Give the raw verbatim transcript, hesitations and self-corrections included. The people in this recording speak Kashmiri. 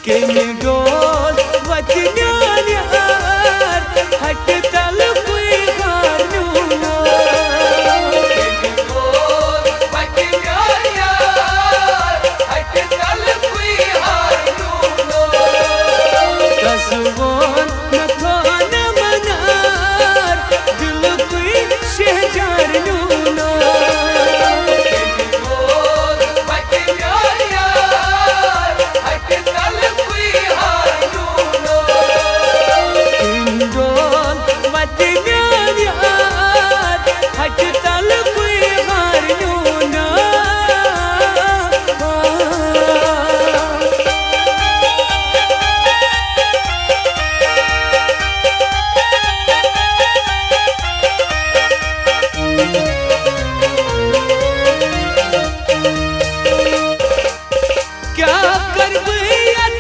کٔمۍ ڈول وتہِ میانہِ یار، ہٹہِ تل کُے ہار نیونو۔ کٔمۍ ڈول وتہِ میانہِ یار، ہٹہِ تل کُے ہار نیونو۔ کس وون نہ تھو نہ منار، دل کُے شہجار نیونو۔ کٔمۍ ڈول وتہِ میانہِ یار، ہٹہِ تل کُے ہار نیونو۔ کٔمۍ ڈول وتہِ میانہِ یار، ہٹہِ تل کُے ہار نیونو۔ کیٛاہ کرٕ بہٕ یتھ